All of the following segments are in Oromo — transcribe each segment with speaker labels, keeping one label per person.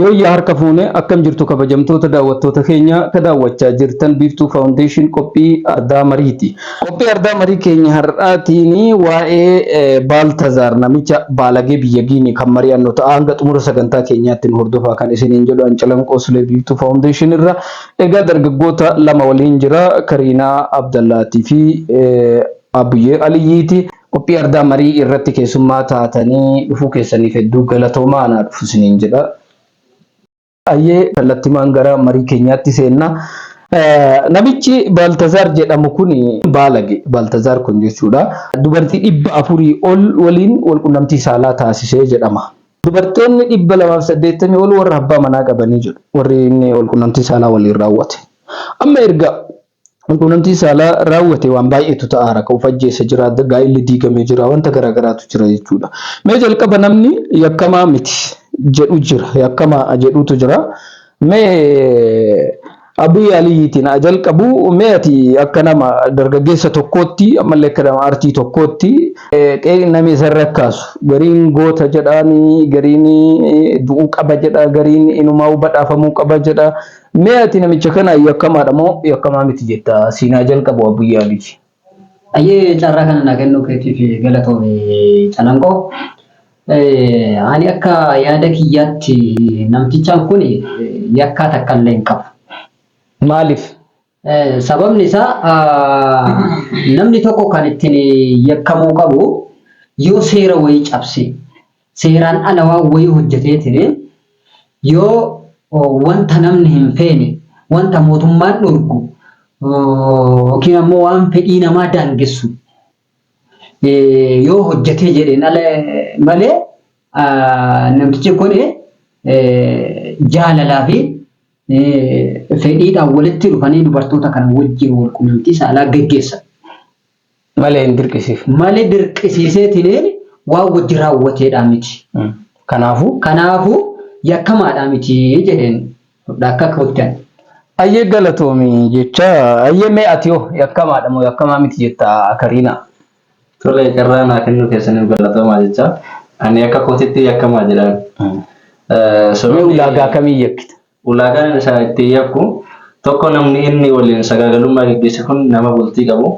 Speaker 1: Yooyyaa harka fuune akkam jirtu kabajamtoota daawwattoota keenya ka daawwachaa jirtan Biiftuu Foundation qophii Ardaa Mariiti. Qophii Ardaa Marii keenya har'aatiin waa'ee Baaltazaar namicha baalagee biyya Giinii kan mari'annu ta'a. Hanga xumura sagantaa keenyaatti nu hordofaa kan isiniin jedhu an Calanqoo Sulee Biiftuu Foundation irra. Egaa dargaggoota lama waliin jira Kariinaa Abdallaatii fi Abuyyee Aliyyiiti. Qophii Ardaa Marii irratti keessummaa taatanii dhufuu keessaniif hedduu galatoomaa anaa dhufu isiniin jedha. Ayyee kallattimaan gara marii keenyaatti seenna. Namichi Baaltazaar jedhamu kun baalage Baaltazaar kun jechuudha. Dubartii 400 ol waliin walqunnamtii saalaa taasisee jedhama. Dubartoonni 280 ol warra abbaa manaa qabanii jedhu warri inni walqunnamtii saalaa waliin raawwate. Amma erga Walquunnamtii saalaa raawwate waan baay'eetu ta'aara. Kan of ajjeese jira, gaa'illi diigamee jira, wanta garaagaraatu jira jechuudha. Mee jalqaba namni yakkamaa miti jedhu jira, yakkamaa jedhutu jira. Mee Abiy Aliyyiitiin haa jalqabu. Mee ati akka nama dargaggeessa tokkootti ammallee akka nama aartii tokkootti qeeqni namni isarra kaasu gariin goota jedhaani, gariin du'uu qaba jedha, gariin inumaa badhaafamuu qaba jedha. Mee ati namicha kana yakkamaadha moo yakkamaa miti jetta? Siin haa jalqabu Abbuyyaa Aliyyi.
Speaker 2: Ayyee carraa kana naa kennuu keetiif galatoomi Calanqoo. Ani akka yaada kiyyaatti namtichaan kun yakkaa takka illee hin qabu.
Speaker 1: Maaliif?
Speaker 2: Sababni isaa namni tokko kan ittiin yakkamuu qabu yoo seera wayii cabse seeraan ala waan wayii hojjeteetiin yoo wanta namni hin feene, wanta mootummaan dhorku yookiin ammoo waan fedhii namaa daangessu yoo hojjetee jedheen ala malee namtichi kun jaalalaa fi fedhiidhaan walitti dhufanii dubartoota kana wajjin wal qunnamtii saalaa geggeessan.
Speaker 1: Malee hin dirqisiifne.
Speaker 2: Malee dirqisiiseetiin waan wajji raawwateedhaa miti.
Speaker 1: Kanaafuu.
Speaker 2: Kanaafuu yakkamaadhaa miti jedheen akka kootti ani.
Speaker 1: Ayyee galatoomi jecha ayyee mee ati hoo yakkamaadha moo yakkamaa miti jetta Kariinaa?
Speaker 3: Tole carraa naa kennuu keessaniif galatoomaa jecha. Ani akka kootitti yakkamaa jedhaan.
Speaker 1: Mee ulaagaa kamiin yakkita?
Speaker 3: Ulaagaan inni isaa ittiin yakku tokko namni inni waliin sagaagalummaa geggeesse kun nama bultii qabu,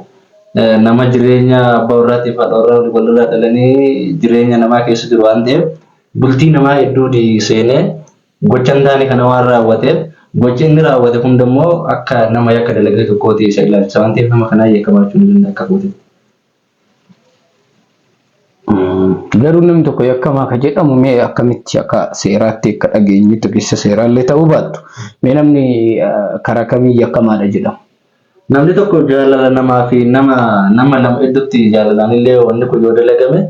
Speaker 3: nama jireenya abbaa warraatiif haadha warraa walirraa dhalanii jireenya namaa keessa jiru waan ta'eef bultii namaa hedduu seenee gocha hin taane kana waan raawwateef gochi inni raawwate kun immoo akka nama yakka dalagee tokkooti isa ilaalchisa waan ta'eef nama kanaa yakka baachuu ni danda'a akka kootitti.
Speaker 1: Garuu namni tokko yakkamaa ka jedhamu mee akkamitti akka seeraatti akka dhageenyutti ogeessa seeraallee ta'uu baattu mee namni karaa kamiin yakkamaadha jedhama?
Speaker 3: Namni tokko jaalala namaa fi nama nama lama iddutti jaalalaan illee wanni kun yoo dalagame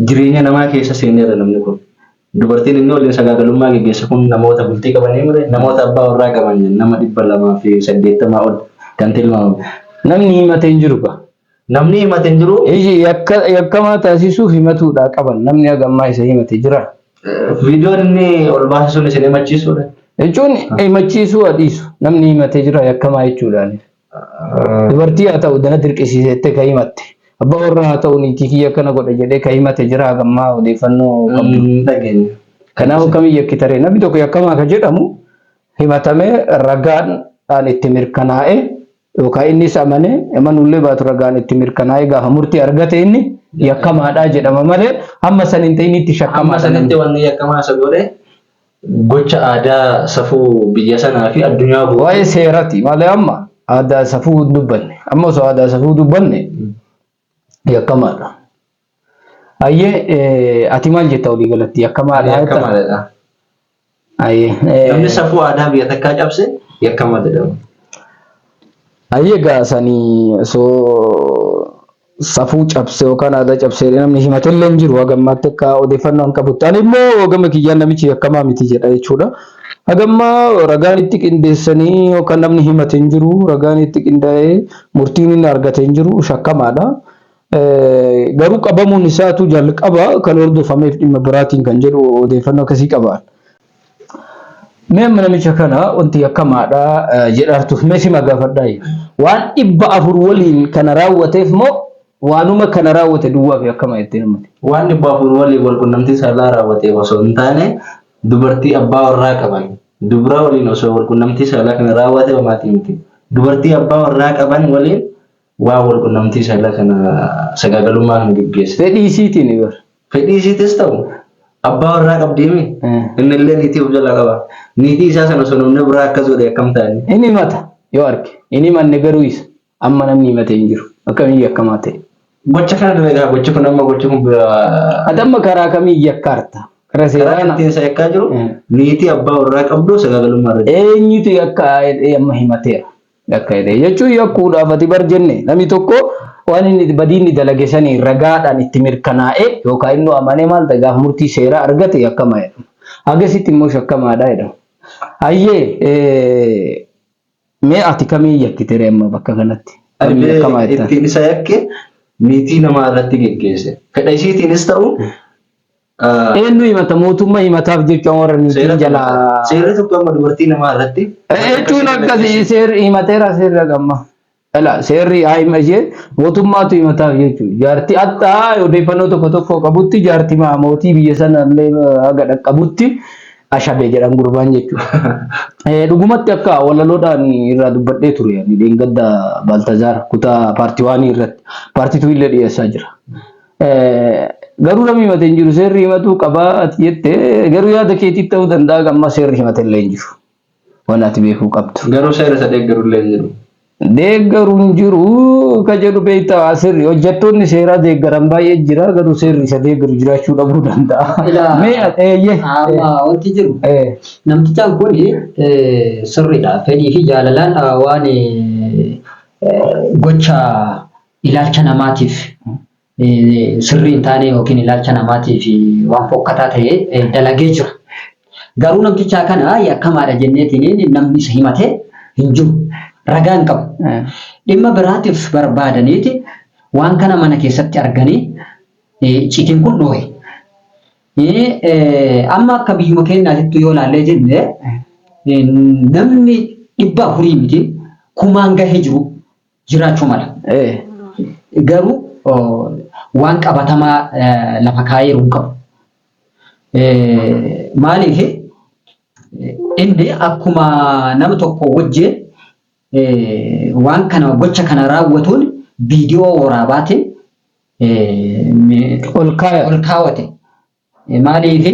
Speaker 3: jireenya namaa keessa seeneera namni kun. Dubartiin inni waliin sagaagalummaa geggeesse kun namoota bultii qabanii mire namoota abbaa warraa qaban nama 280 ol kan tilmaamamu.
Speaker 1: Namni himate hin jiru gaa.
Speaker 3: Namni himate hin jiru.
Speaker 1: Iji yakka yakkamaa taasisuuf himatuudhaa qaban namni haga ammaa isa himate jira.
Speaker 3: Viidiyoon inni ol baase sun isin himachiisuudha.
Speaker 1: Jechuun himachiisuu haa dhiisu namni himate jira yakkamaa jechuudhaan. Dubartii haa ta'u dana dirqisiisettee ka himatte. Abbaa warraa haa ta'u niitii kiyya akkana godhe jedhee ka himate jira haga ammaa odeeffannoo qabdu.
Speaker 3: Hin dhageenye.
Speaker 1: Kanaaf akkamiin yakkitaree namni tokko yakkamaa ka jedhamu himatamee ragaan dhaan itti mirkanaa'ee yookaan innis amanee amanuullee baatu ragaan itti mirkanaa'ee gaafa murtii argate inni yakkamaadhaa jedhama malee hamma san hin ta'in itti
Speaker 3: Amma
Speaker 1: shakkamaadha
Speaker 3: sanitti
Speaker 1: namni.
Speaker 3: wanni yakkamaa isa godhe gocha aadaa safuu biyya sanaa fi addunyaa guutuu.
Speaker 1: Waa'ee seerati malee amma aadaa safuu hin dubbanne. Amma osoo aadaa safuu dubbanne yakkamaadha. Hayyee ati maal jetta walii galatti yakkamaadha jetta?
Speaker 3: Yakkamaadha.
Speaker 1: Hayyee.
Speaker 3: Namni safuu aadaa biyya takkaa cabse yakkamaa jedhama.
Speaker 1: Hayyee egaa sanii osoo safuu cabse yookaan aadaa cabse jedhee namni himatellee hin jiru haga ammaatti akka odeeffannoo hin qabutti. Ani immoo gama kiyyaan namichi yakkamaa miti jedha jechuudha. Haga ammaa ragaan itti qindeessanii yookaan namni himate hin jiru ragaan itti qindaa'ee murtiin inni argate hin jiru shakkamaadha. Garuu qabamuun isaatu jalqaba kan hordofameef dhimma biraatiin kan jedhu odeeffannoo akkasii qaba. Mee amma namicha kana wanti yakkamaadha jedhaartuuf mee sima gaafadhaa. Waan 400 waliin kana raawwateef moo waanuma kana raawwate duwwaaf yakkama jettee namatti?
Speaker 3: Waan 400 waliin wal qunnamtii saalaa raawwateef osoo hin taane Dubartii abbaa warraa qaban dubra waliin osoo walqunnamtii saalaa kana raawwate homaatii miti. Dubartii abbaa warraa qaban waliin waan walqunnamtii saalaa kana sagaagalummaa kana geggeesse.
Speaker 1: Fedhii isiitiin bar.
Speaker 3: Fedhii isiitis ta'u abbaa warraa qabdiimi. Inni illee niitii of jalaa qaba. Niitii isaa sana osoo namni biraa akkas godhe akkam ta'ani?
Speaker 1: Inni himata yoo arge. Inni himanne garuu isa. Amma namni himate hin jiru. Akkamiin yakkamaa ta'e?
Speaker 3: Gocha kana dalagaa gochi kun amma gochi kun
Speaker 1: Ati amma karaa kamiin yakkaarta? Karaa
Speaker 3: karaa
Speaker 1: seeraan
Speaker 3: ittiin isa yakkaa jiru niitii abbaa warraa qabdu sagaagalummaa irra jira.
Speaker 1: Eenyutu yakka jedhee amma himateera? Yakka jedhee jechuun yakkuudhaaf ati bar jenne namni tokko waan inni badii inni dalage sanii ragaadhaan itti mirkanaa'ee yookaan inni amanee maal ta'e gaafa murtii seeraa argate yakkamaa jedhama. Hagasitti immoo shakkamaadha jedhama. Hayyee mee ati kamiin yakkite ree amma bakka kanatti? Kamiin yakkamaa jettaan?
Speaker 3: Ittiin isa yakke niitii namaa irratti geggeesse. Fedha isiitiinis ta'u
Speaker 1: Eenyu himata? Mootummaa himataaf jechuun warra niitiin jalaa.
Speaker 3: Seerri tokko amma dubartii namaa irratti.
Speaker 1: Jechuun akkasii seerri himateera seerri gamma. Dhala seerri haa hima ishee mootummaatu himataaf jechuudha. Jaartii attaa odeeffannoo tokko tokko qabutti jaartii mootii biyya sana illee haga dhaqqabutti ashabe jedhan gurbaan jechuudha. Dhugumatti akka walaloodhaan irraa dubbadhee ture ani dheengadda Baaltazaar kutaa paartii waanii irratti paartii tuu illee dhiyeessaa jira. Garuu namni himate hin jiru seerri himatuu qabaa ati jette garuu yaada keetii ta'uu danda'a gamma seerri himate illee hin jiru. Waan ati beekuu qabdu.
Speaker 3: Garuu seera isa deeggaru illee hin jiru.
Speaker 1: Deeggaru hin jiru ka jedhu beektaa sirri hojjettoonni seeraa deeggaran baay'ee jira garuu seerri isa deeggaru jiraachuu dhabuu danda'a.
Speaker 2: Ilaa
Speaker 1: Mee eeyyee.
Speaker 2: amma wanti jiru namtichaan kun sirriidha. Fedhii fi jaalalaan waan gocha ilaalcha namaatiif sirrii hin taane yookiin ilaalcha namaatiif waan fokkataa ta'e dalagee jira. Garuu namtichaa kana yakkamaadha jenneetiin namni isa himate hin jiru. Ragaa hin qabu. Dhimma biraatiif barbaadaniiti waan kana mana keessatti arganii icciitiin kun dhoohe. Amma akka biyyuma keenyaatittu yoo ilaallee jenne namni 400 miti kumaan gahee jiru jiraachuu mala. Garuu waan qabatamaa lafa kaa'eeru hin qabu. Maaliif inni akkuma nama tokko wajjin waan kana gocha kana raawwatuun viidiyoo waraabaatiin
Speaker 1: Ol kaaya.
Speaker 2: ol kaawwate. Maaliif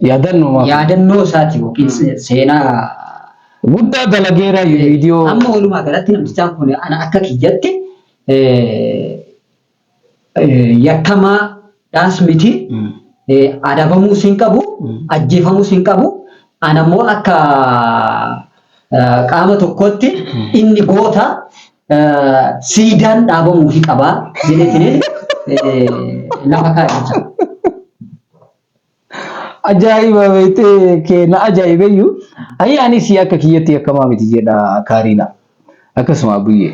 Speaker 1: Yaadannoo
Speaker 2: yaadannoo isaati yookiin seenaa
Speaker 1: guddaa dalageera viidiyoo.
Speaker 2: Amma walumaa galatti namtichaan kun ana akka kiyyatti yakkamaa dhaas miti adabamuus hin qabu ajjeefamuus hin qabu ana immoo akka qaama tokkotti inni goota siidaan dhaabamuufi qaba jedheetiin lafa kaa'e jecha.
Speaker 1: Ajaa'iba beektee keena ajaa'ibeyyuu. Ayyi anis akka kiyyatti yakkamaa miti jedha Kaariina. Akkasuma Abuyyee.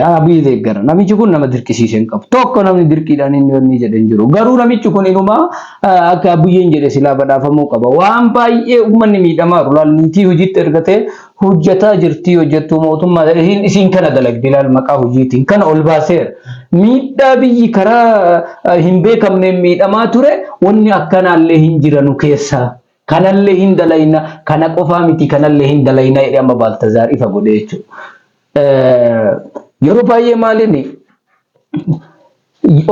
Speaker 1: Abuyyee deeggara. Namichi kun nama dirqisiise hin qabu. Tokko namni dirqiidhaan inni wanni jedhe hin jiru. Garuu namichi kun inumaa akka Abuyyeen jedhe silaa badhaafamuu qaba. Waan baay'ee uummanni miidhamaa jiru. Laal niitii hojiitti ergatee hojjetaa jirtii hojjettuu mootummaa isiin isiin kana dalagdi laal maqaa hojiitiin kana ol baaseera. Miidhaa biyyi karaa hin beekamneen miidhamaa ture wanni akkanaallee hin jiranu keessaa. Kanallee hin dalayna kana qofaa miti kanallee hin dalayna jedhee amma Baaltazaar ifa godhee jechuudha. Yeroo baay'ee maaliin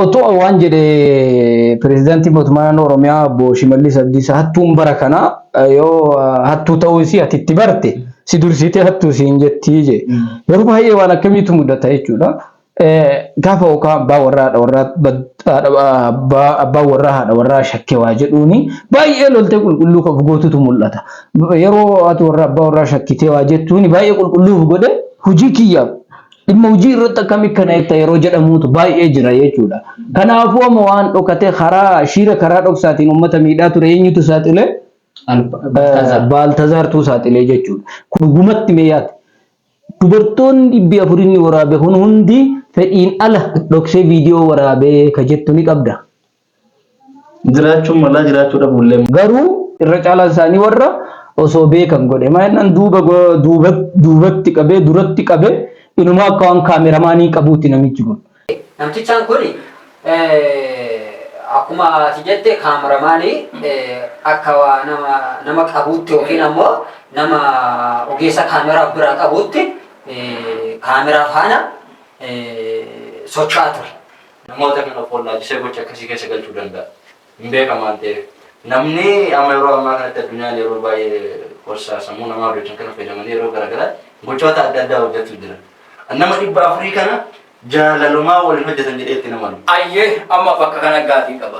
Speaker 1: otoo waan jedhe pirezidaantii mootummaa naannoo Oromiyaa obbo Shimallis Abdiisaa hattuun bara kanaa yoo hattuu ta'uu isii ati itti barte si dursitee hattuu siin jettii jedhe. Yeroo baay'ee waan akkamiitu mudata jechuudha. Gaafa yookaan abbaa warraa haadha warraa abbaa warraa haadha warraa shakkee waa jedhuuni baay'ee loltee qulqulluu of gootutu mul'ata. Yeroo haati warraa abbaa warraa shakkitee waa jettuuni baay'ee qulqulluu of godhe hojii kiyyaaf dhimma hojii irratti akkami kana jetta yeroo jedhamuutu baay'ee jira jechuudha. Kanaafuu amma waan dhokatee karaa shiira karaa dhoksaatiin uummata miidhaa ture eenyutu saaxilee? Baaltazaartuu saaxilee jechuudha. Kun dhugumatti mee yaada. Dubartoonni 400 inni waraabe kun hundi fedhiin ala dhoksee viidiyoo waraabee ka jettu ni qabda.
Speaker 3: Jiraachuun malaa jiraachuu dhabuullee.
Speaker 1: Garuu irra caalaan isaanii warra osoo beekan godhe. Maa jennaan duuba duubatti qabee duratti qabee inumaa akka waan kaameramaanii qabuuti namichi kun.
Speaker 2: Namtichaan kun Akkuma ati jette kaameramaanii akka nama qabuutti yookiin ammoo nama ogeessa kaameraa biraa qabuutti kaameraa faana socho'aa ture.
Speaker 3: Namoota kana of wallaalchisee gocha akkasii keessa galchuu danda'a. Hin beekama waan ta'eef. Namni amma yeroo ammaa kanatti addunyaan yeroo baay'ee qorsa sammuu namaa hojjechan kana fayyadamanii yeroo garaagaraa gochoota adda addaa hojjetu jira. Nama 400 kana jaalalumaa waliin hojjetan jedhee itti namanu.
Speaker 4: Ayyee, amma bakka kana gaafii qaba.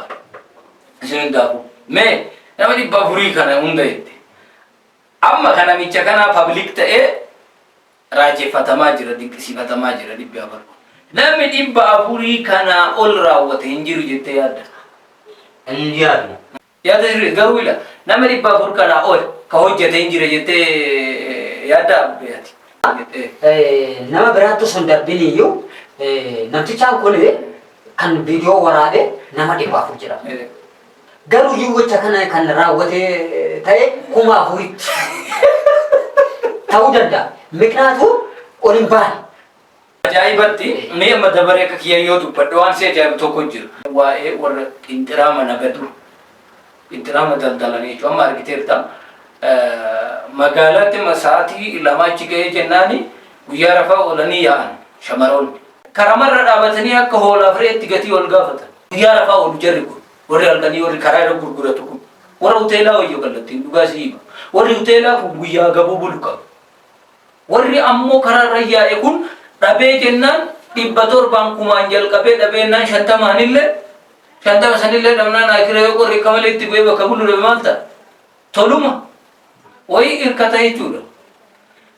Speaker 4: Isin hundaafuu. Mee nama 400 kana hunda jette. Amma kan namicha kanaa public ta'ee raajeffatamaa jira, dinqisiifatamaa jira 400 kun. Namni 400 kanaa ol raawwate hin jiru jettee yaadda?
Speaker 3: Hin yaadnu.
Speaker 4: Yaada sirrii garuu ila nama 400 kanaa ol ka hojjete hin jira jettee yaadda beeyati?
Speaker 2: Nama biraatti osoo hin darbin iyyuu namtichaan kun kan viidiyoo waraabe nama 400 jedhama. Garuu iyyuu gocha kana kan raawwate ta'e 4000tti ta'uu danda'a. Miknaatu ol hin baane.
Speaker 4: Ajaa'ibatti mee amma dabaree akka kiyya yoo dubbadhe waan si ajaa'ibu tokko jira. Waa'ee warra qinxiraama nagadu, qinxiraama daldalanii jechuudha. Amma argiteerta magaalaatti amma sa'aatii 2 achi ga'ee jennaani guyyaa rafaa oolanii yaa'an shamaroonni. Karamarra dhaabatanii akka hoolaaf re'eetti gatii wal gaafatan. Guyyaa rafaa oolu jarri kun. Warri halkanii warri karaa irra gurguratu kun. Warra hoteelaa wayyo kallattiin dhugaa si hima. Warri hoteelaa kun guyyaa gabuu bulu qabu. Warri ammoo karaa irra yaa'e kun dhabee jennaan 700n kumaan jalqabee dhabeennaan 50nillee 50 sanillee dhabnaan akira yoo qorri akka malee itti bu'ee bakka bulu dhabe maal ta'a? Toluma wayii irkata jechuudha.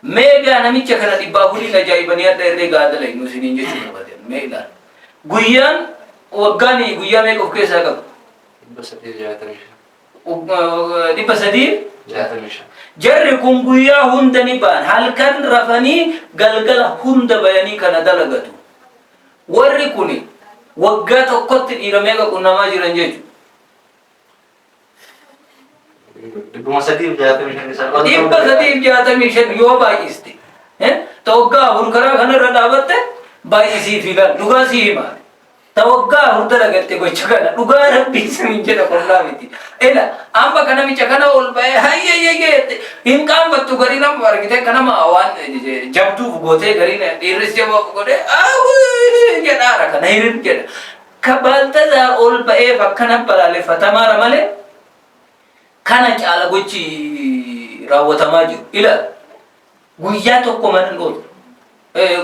Speaker 4: Mee gaa namicha kana 400n ajaa'ibanii hadha irree gaa dalaynu isiniin jechuu barbaadan. Mee ilaala. Guyyaan waggaan guyyaa meeqa of keessaa qaba?
Speaker 3: 365.
Speaker 4: 300
Speaker 3: 65.
Speaker 4: Jarri kun guyyaa hunda ni ba'an. Halkan rafanii galgala hunda bayanii kana dalagatu. Warri kun waggaa tokkotti dhiira meeqa qunnamaa jiran jechuudha?
Speaker 3: 365 isaan ol ta'uu
Speaker 4: 365 yoo baay'iste ta waggaa 4 karaa kanarra dhaabatte baay'isii fi ilaali. Dhugaa sii hima. Ta waggaa 4 dalagatte gocha kana dhugaa rabbii siniin jedha qollaa miti. Ila amma ka namicha kana ol ba'ee hayyee jette hin qaanfattu gariin amma argite kanama waan jabduuf gootee gariin dhiirris jabaa godhee jedhaara kana hirir jedha. Ka Baaltazaar ol ba'eef akkana balaaleffatamaara malee kana caala gochi raawwatamaa jiru. Ila guyyaa tokko mana hin ooltu.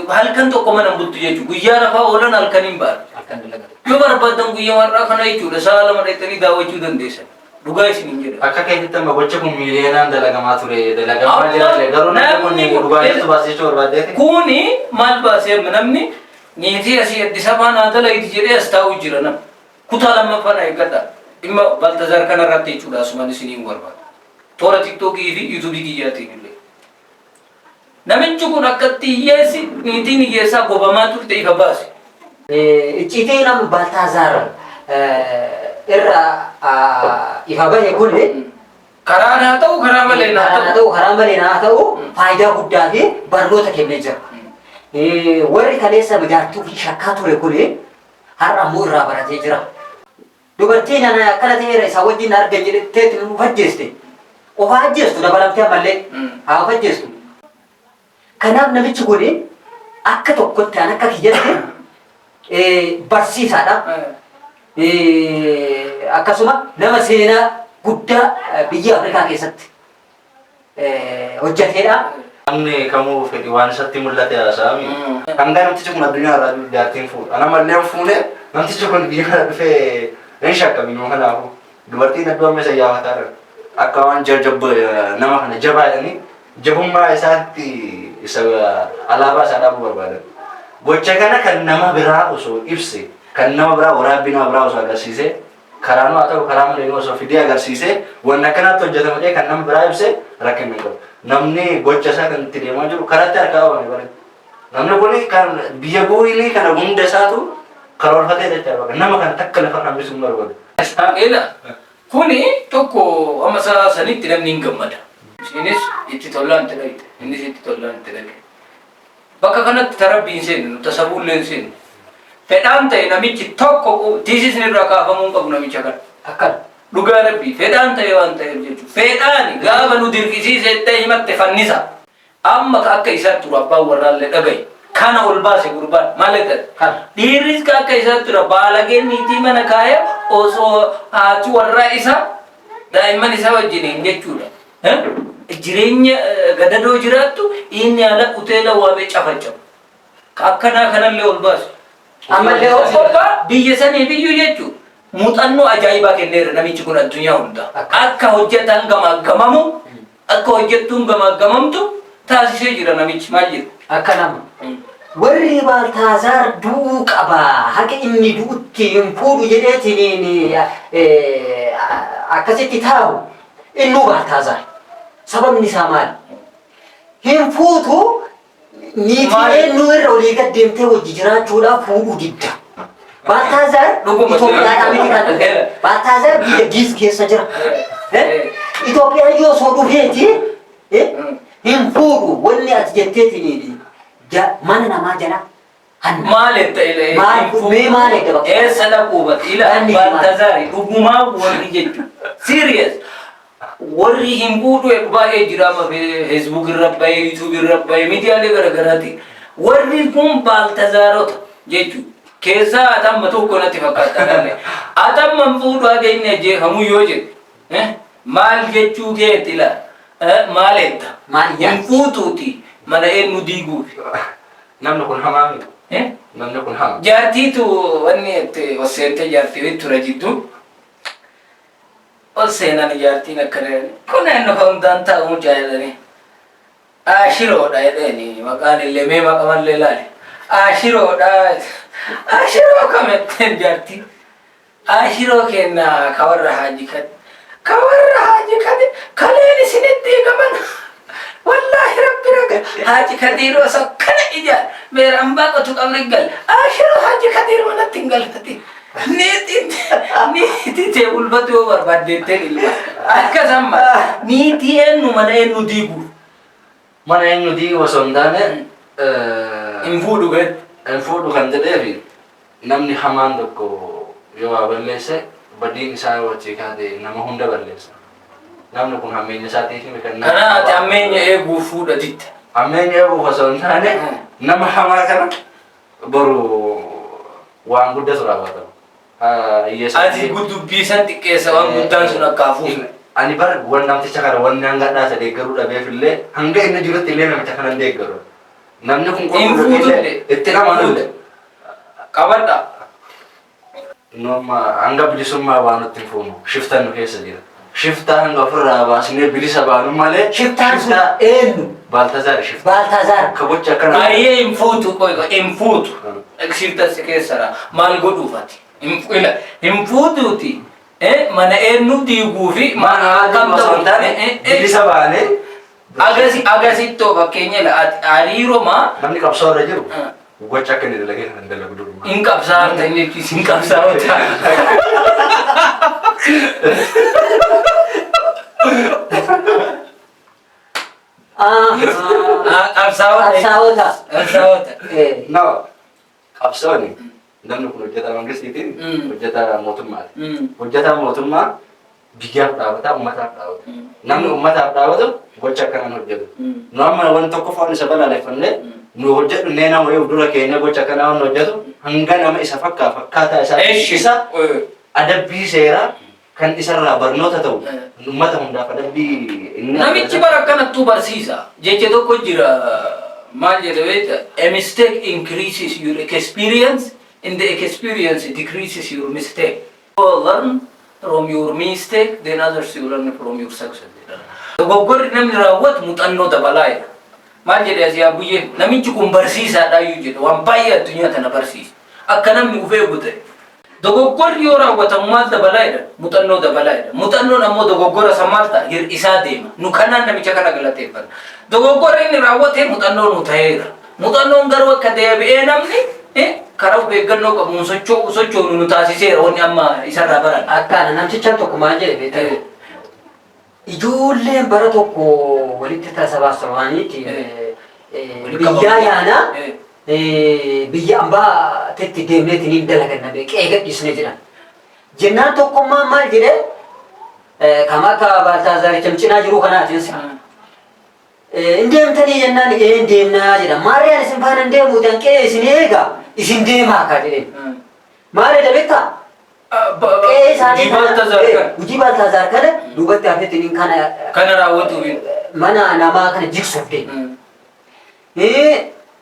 Speaker 4: Halkan tokko mana hin bultu jechuudha. Guyyaa rafaa oolan halkan hin ba'an. Yoo barbaadan guyyaa har'aa kana jechuudha sa'a 2 dhaqxanii daawwachuu dandeessan. Dhugaa isiniin jedha.
Speaker 3: Akka keetitti amma gocha kun miiliyoonaan dalagamaa ture dalagamaa jira garuu namni kun dhugaa jirtu baasee jechuu barbaaddeeti.
Speaker 4: Kuni maal baasee amma namni niitii asii Addis Ababaa naa dalaydi jedhee as taa'u jira nama. Kutaa lammaffaa na eeggadhaa. Dhimma Baltazaar kana irratti jechuudha asumaan isiniin barbaada. Toora Tiktookii fi Yuutuubii kiyyaatiin illee. Namichi kun akkatti hiyyeessi niitiin hiyyeessaa gobamaa turte ifa baase.
Speaker 2: Icciitiin amma Baltaazaar irra ifa bahe kun
Speaker 4: Karaan haa ta'u karaa malee haa
Speaker 2: Karaan haa
Speaker 4: ta'u.
Speaker 2: ta'u karaa malee haa ta'u faayidaa guddaa fi barnoota kennee jira. Warri kaleessa jaartii ofii shakkaa ture kun har'a ammoo irraa baratee jira. Dubartiin ana akkana ta'eera isaa wajjin na argan jedhettee of ajjeeste. Of haa ajjeestu dabalamtee ammallee haa of ajjeestu. Kanaaf namichi kun akka tokkotti an akka kiyyatti barsiisaadha. Akkasuma nama seenaa guddaa biyya Afrikaa keessatti hojjeteedha.
Speaker 3: Namni kamuu fedhi waan isatti mul'ate haasa'ami. Hanga namtichi kun addunyaa irraa jiru jaartiin fuudha. Ana mallee hin fuune namtichi kun biyya kana dhufee hin shakkaminuu kanaafuu. Dubartiin hedduu amma isa yaafataa jiran. Akka waan nama kana jabaa jedhanii jabummaa isaatti isa alaabaa isaa dhaabuu barbaadan. Gocha kana kan nama biraa osoo ibse, kan nama biraa waraabbii nama biraa osoo agarsiise, karaa haa ta'u karaa malee osoo fidee agarsiise, wanni akkanaatti hojjetama jedhee kan nama biraa ibse rakkina hin qabu. Namni gocha isaa kan itti deemaa jiru karaatti harkaa qabame bare. Namni kun kan biyya guurii kana hunda isaatu karoorfatee jecha nama kana takka lafa hambisuu hin barbaadu.
Speaker 4: Ila kuni tokko amma sa'a sanitti namni hin gammada. Isinis itti tollaan itti dhaqxe, innis itti tollaan itti dhaqe. Bakka kanatti tarabbii hin seenne, nu tasabuullee hin seenne. Fedhaan ta'e namichi tokko tiisisni irraa kaafamuu hin qabu namicha kana.
Speaker 2: Akkana.
Speaker 4: Dhugaa Rabbii fedhaan ta'e waan ta'eef jechuudha. Fedhaan gaafa nu dirqisiise itti himatte fannisa. Amma ka akka isaatti turu abbaan warraallee dhagaye. Kana ol baase gurbaan maal jedhan?
Speaker 2: Kana.
Speaker 4: Dhiirris ka akka isaatti tura baalageen niitii mana kaayee osoo haati warraa isaa daa'imman isaa wajjiniin jechuudha. Jireenya gadadoo jiraattu inni ala uteela waamee cafacafu. Ka akkanaa kanallee ol baasu.
Speaker 2: Ammallee
Speaker 4: Tokkoffaa biyya saniif iyyuu jechuun muuxannoo ajaa'ibaa kenneera namichi kun addunyaa hundaa. Akka hojjetaan gamaaggamamu, akka hojjettuun gamaaggamamtu taasisee jira namichi maal jedhu.
Speaker 2: Akka nama. Warri Baaltaazaar du'uu qaba, haga inni du'utti hin fuudhu jedheetiin akkasitti taa'u innuu Baaltaazaar. Sababni isaa maali? Hin fuutu niitii
Speaker 4: Maali?
Speaker 2: eenyu irra olii gad deemtee hojii jiraachuudhaaf fuudhuu didda. Baaltaazaar
Speaker 4: Dhuguma
Speaker 2: Itoophiyaadhaa miti kan dhufe. Baaltaazaar biyya Giiz keessa jira. Itoophiyaan yoo osoo dhufeeti hin fuudhu wanni ati jetteetiin mana namaa jala hanna.
Speaker 4: Maal etta ila
Speaker 2: Maal mee maal edda bakka?
Speaker 4: Eessa dhaquu bati ila
Speaker 2: Yaanni kee maal?
Speaker 4: Baltazaari dhugumaa warri jechuudha. Serious. Warri hin fuudhu baay'ee jira amma Facebook irra bahee YouTube irra bahee miidiyaalee garaagaraatiin. Warri kun Baltazaarota jechuudha. Keessaa atamma tokko natti fakkaata. Atamma hin fuudhu haga inni ajjeefamu yoo jedhu. Maal jechuu keeti ila maal etta?
Speaker 2: Maal
Speaker 4: Hin
Speaker 2: yaaddi?
Speaker 4: fuutuuti mana eenyu diiguufi.
Speaker 3: Namni kun hamaa miti. Namni kun hama.
Speaker 4: Jaartiitu wanni itti ol seentee jaartii tura jidduu. Ol seenan jaartiin akkana jedhani. Kun eenyu kan hundaan taa'u mucaa jedhanii. Ashiroodha jedheeni maqaan illee mee maqamallee ilaali. Ashiroodha. Ashiroo kametteen jaartii. Ashiroo kenna ka warra haaji kan. Ka warra haaji kan kaleen isinitti hiikaman. Wallaahi rabbi raga. Haaji Kadiiroo osoo kana ijaan beera ambaa qotu qabri gal. Ashiroo haaji Kadiir manatti hin galfati. Niitiin niitii tee ulfatu yoo barbaaddeetteen ilma. Akkas amma niitii eenyu mana eenyu diigu.
Speaker 3: Mana eenyu diigu osoo hin taane
Speaker 4: Hin fuudhu gad.
Speaker 3: Hin fuudhu kan jedheefi namni hamaan tokko yoo waa balleesse badiin isaa yoo achii kaate nama hunda balleessa. Namni kun hammeenya isaatiif kan nama
Speaker 4: Kanaa ati hammeenya eeguuf fuudha ditta.
Speaker 3: Hammeenya eeguuf osoo hin taane nama hamaa kana boru waan guddatu raawwatama. Hiyyeessa.
Speaker 4: Ati dubbii san xiqqeessa waan guddaan sun akka hafuuf.
Speaker 3: Ani bar wan namticha kana wanni hanga dhaa isa deeggaruu dhabeef illee hanga inni jirutti illee namicha kana hin deeggaru. Namni kun
Speaker 4: Hin
Speaker 3: qulqulluu
Speaker 4: fuutu
Speaker 3: illee itti amanu illee.
Speaker 4: Qabadha.
Speaker 3: Nu amma hanga bilisummaa baanutti hin fuunu. Shiftaan nu keessa jira. Shiftaa hanga ofirraa baasnee bilisa baanu malee.
Speaker 2: Shiftaan sun
Speaker 3: shiftaa
Speaker 2: eenyu?
Speaker 3: Baaltazaar shiftaa.
Speaker 2: Baaltaazaar.
Speaker 3: Ka gocha akkana.
Speaker 4: Baay'ee hin fuutu qoy qoy hin fuutu. Shifta si keessara maal godhuuf ati? Ila hin fuutuuti. Mana eenyu diiguu fi
Speaker 3: Mana
Speaker 4: akkam
Speaker 3: osoo hin taane
Speaker 4: ta'u?
Speaker 3: bilisa baanee.
Speaker 4: Agasi agasittoo fakkeenya ila ati hariiromaa
Speaker 3: Namni qabsoo irra jiru gocha akka inni dalagee kana hin dalagu durumaa.
Speaker 4: hin qabsaa'aa inni hin qabsaa'ota. Qabsaa'ota.
Speaker 2: Qabsaa'ota.
Speaker 4: Qabsaa'ota.
Speaker 3: No. Qabsooni namni kun hojjetaa mangistiitiin hojjetaa mootummaati. Hojjetaa mootummaa biyyaaf dhaabata, uummataaf dhaabata. Namni uummataaf dhaabatu gocha akkanaan hojjetu. Nu amma wanti tokko foon isa balaaleffannee nu hojjedhu nee nama yoo dura keenya gocha akkanaa waan hojjetu hanga nama isa fakkaataa isaa isa adabbii seeraa kan isarraa barnoota ta'u uummata hundaaf adabbii inni
Speaker 4: Namichi bara akkanattuu barsiisa. Jecha tokko jira maal jedha beekta? A mistake increases your experience and the experience decreases your mistake. Learn from your mistake, then others will learn from your success. Dogoggorri namni raawwatu muuxannoo dabalaa jedha. Maal jedhe asii abbuyyee namichi kun barsiisaadha iyyuu jedha waan baay'ee addunyaa tana barsiisa. Akka namni uf eegu ta'e. Dogoggorri yoo raawwatamu maal dabalaa jedha? Muuxannoo dabalaa jedha. Muuxannoon ammoo dogoggora san maal ta'a? Hir'isaa deema. Nu kanaan namicha kana galateeffanna. Dogoggorri inni raawwate muuxannoo nu ta'eera. Muuxannoon garuu akka deebi'ee namni karaa of eeggannoo qabuun socho'u sochoonu nu taasiseera wanni amma isarraa baran.
Speaker 2: Akkana namtichaan tokko maal jedhe beektaa? Ijoolleen bara tokko walitti tasabaasabaniiti
Speaker 4: Walitti
Speaker 2: biyyaa
Speaker 4: qabamanii.
Speaker 2: yaanaa biyya ambaa Bakkeetti deemneetiin dalaganna bee qe'ee gadhiisne jedhan. Jennaan tokkummaan maal jedhee kam akka Baaltaazaaricha cinaa jiru kanaatiin hin deemtanii jennaan ee hin deemnaa jedha. Maarriyaan isin faana hin deemuuti an qe'ee isin eega isin deemaa kaa jedheen. Maal jedha beektaa? Qe'ee isaanii
Speaker 4: Hojii Baaltaazaar kana.
Speaker 2: Hojii Baaltaazaar kana duubatti hafeetiin kana
Speaker 4: Kana raawwatuuf.
Speaker 2: Mana namaa kana jigsuuf deema.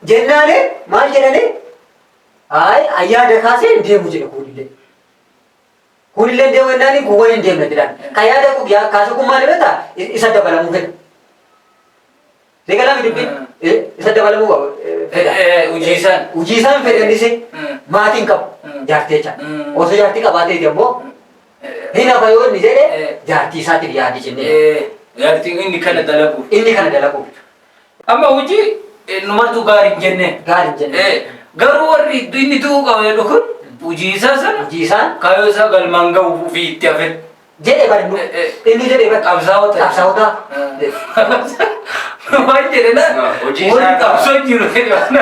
Speaker 2: Jennaani maal jedhani? Hayi ayyaada kaasee hin deemu jedhe kunillee. Kunillee hin deemu jennaani kuwwan hin deemna jedhan. Kan yaada kaase kun maal beektaa? Isa dabalamuu fedha. Seeqalaa dubbiin isa dabalamuu fedha.
Speaker 4: Hojii isaan.
Speaker 2: Hojii isaan fedhanis maatiin qabu jaartii jecha. Osoo jaartii qabaateeti ammoo hin hafa yoo inni jedhe jaartii isaatiif yaadi jennee.
Speaker 4: Jaartiin inni kana dalaguuf.
Speaker 2: Inni kana dalaguuf.
Speaker 4: Amma hojii numartuu gaarii hin jenneen.
Speaker 2: Gaarii hin jenneen.
Speaker 4: Garuu warri inni du'uu qaba jedhu kun hojii isaa sana
Speaker 2: Hojii isaan
Speaker 4: kaayyoo isaa galmaan gahuuf ofii itti hafe.
Speaker 2: Jedhe bari nu inni jedhe bari.
Speaker 4: Qabsaa'ota.
Speaker 2: Qabsaa'ota.
Speaker 4: Waan jedhe na
Speaker 3: Hojii
Speaker 4: warri
Speaker 3: isaa
Speaker 4: qabsoo jiru jedhe waan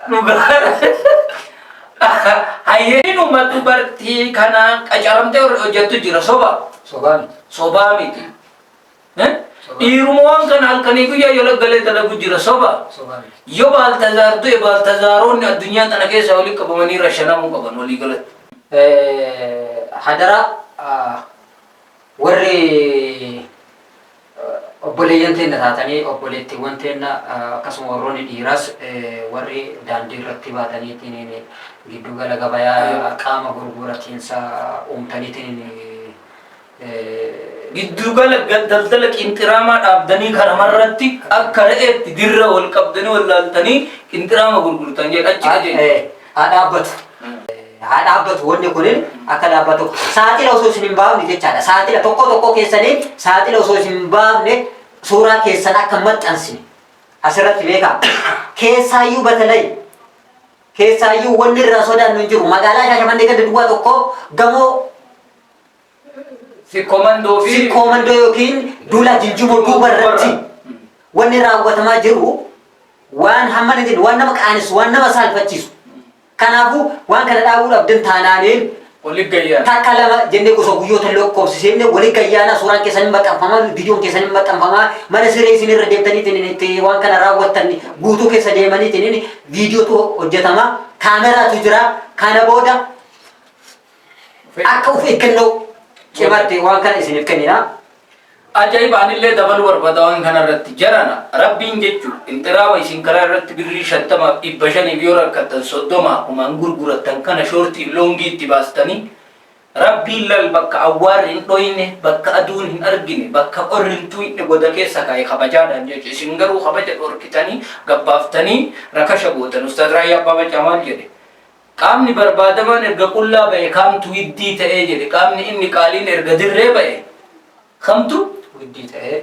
Speaker 4: Dhugaa. Hayyeenuma dubartii kana qacaramtee hojjettu jira soba.
Speaker 2: Sobaa miti.
Speaker 4: Sobaa miti. Dhiiruma waan kana halkanii guyyaa yoo galee dalagu jira soba.
Speaker 2: Sobaa miti.
Speaker 4: Yoo Baaltazaar du'e Baaltazaaroonni addunyaa tana keessa walitti qabamanii rashanamuu qaban walii galatti.
Speaker 2: Hadara warri obboleeyyan teenna taatanii obboleettiiwwan teenna akkasuma warroonni dhiiraas warri daandii irratti baataniitiin giddu gala gabayaa qaama gurguratiinsa uumtaniitiin
Speaker 4: Giddu gala daldala qinxiraamaa dhaabdanii karamarratti akka re'eetti dirra wal qabdanii wal laaltanii qinxiraama gurgurtan jedha achi qajeelcha.
Speaker 2: Haa dhaabbatu. Haa dhaabbatu wanni kun akka dhaabbatu. Saaxila osoo isin hin baafne jechaadha. Saaxila tokko tokko keessanii saaxila osoo isin hin baafne suuraa keessan akka maxxansine. Asirratti beekaa. Keessaayyuu batalay. Keessaayyuu wanni irraa sodaannu hin jiru. Magaalaa Shaashamannee ganda duwwaa tokko gamoo
Speaker 4: Sikkoomandoo fi
Speaker 2: Sikkoomandoo yookiin duula jinjimoo duuba irratti wanni raawwatamaa jiru waan hammana hin jenne, waan nama qaanessu, waan nama saalfachiisu. Kanaafuu waan kana dhaabuu dhabdan taanaaniin
Speaker 4: Wali gayyaana.
Speaker 2: Takka lama jennee gosa guyyoota lakkoofsisne wali gayyaana suuraan keessan hin maxxanfama, viidiyoon keessan hin maxxanfama, mana siree isin irra deemtaniitiin itti waan kana raawwattan guutuu keessa deemaniitiin viidiyootu hojjetama, kaameraatu jira. Kana booda akka of eeggannoo cimaatti waan kana isiniif kennina.
Speaker 4: Ajaa'iba anillee dabaluu barbaada waan kana irratti jarana rabbiin jechuun inxiraama isin karaa irratti birrii 50f 500f yoo rakkattan 30 akkumaan gurgurattan kana shoortiif loongii itti baastanii rabbiin lal bakka awwaarri hin dhoyne bakka aduun hin argine bakka qorri hin tuqne goda keessa kaa'e kabajaadhaan jechuudha isin garuu kabaja dhorkitanii gabbaaftanii rakasha gootan Ustaaz Raayyaa Abbaa Macaa maal jedhe Qaamni barbaadamaan erga qullaa ba'e kaamtu widdii ta'ee jedhe. Qaamni inni qaaliin erga dirree ba'e kamtu
Speaker 2: widdii ta'ee.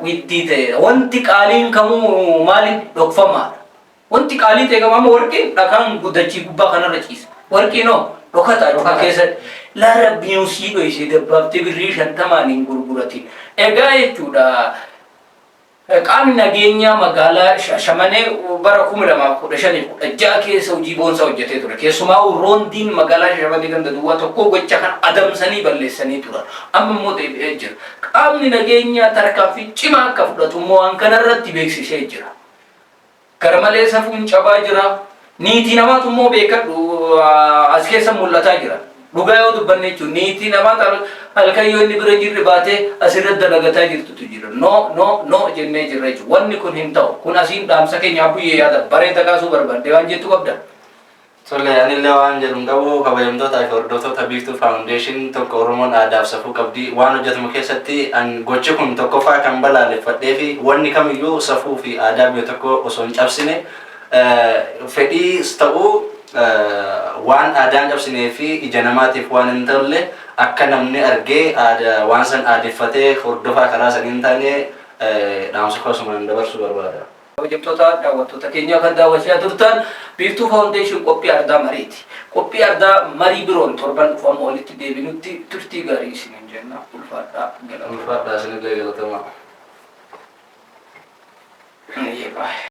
Speaker 4: Widdii ta'eedha. Wanti qaaliin kamuu maali dhokfamaadha. Wanti qaalii ta'e kamuu amma warqiin dhakaan dachii gubbaa kanarra ciisa. Warqiin hoo dhokataa achi
Speaker 2: Dhokataa.
Speaker 4: keessatti. Laa rabbiin sii dhoysee dabbaaftee birrii 50n hin gurguratin. Egaa jechuudha. Qaamni nageenyaa magaalaa Shaashamanee bara 2015 fi 16 keessa hojii boonsaa hojjetee ture. Keessumaa'uu roondiin magaalaa Shaashamanee ganda duwwaa tokkoo gocha kana adamsanii balleessanii turan. Amma immoo deebi'ee jira. Qaamni nageenyaa tarkaanfii cimaa akka fudhatu immoo waan kanarratti beeksisee jira. Garmalee safuun cabaa jira. Niitii namaatu immoo beekadhu as keessa mul'ataa jira. Dhugaa yoo dubbanne jechuun niitii namaa halkan yoo inni bira jirre baatee asirra dalagataa jirtutu jira. No, no, no jennee jirra jechuudha. Wanni kun hin ta'u. Kun asiin dhaamsa keenya abbuyyee yaada bareeda kaasuu barbaadde waan jettu qabda.
Speaker 3: Tole anillee waan jedhu hin qabu kabajamtootaa fi hordoftoota Biiftuu Foundation tokko Oromoon aadaaf safuu qabdi waan hojjetamu keessatti an gochi kun tokkoffaa kan balaaleffadhee fi wanni kamiyyuu safuu fi aadaa biyya tokkoo osoo hin cabsine fedhiis ta'u waan aadaa hin cabsinee fi ija namaatiif waan hin tolle akka namni argee waan san aadeffatee hordofaa karaa sanii hin taane dhaamsa koo asumaan dabarsuu barbaada.
Speaker 4: Kabajamtoota daawwattoota keenyaa kan daawwachaa turtan Biiftuu Foundation qophii Ardaa Mariiti. Qophii Ardaa Marii biroon torban dhufu amma walitti deebinutti turtii gaarii isiniin jenna. Ulfaadhaa galatoomaa.
Speaker 3: Ulfaadhaa isinillee galatoomaa.
Speaker 4: Eeyyee.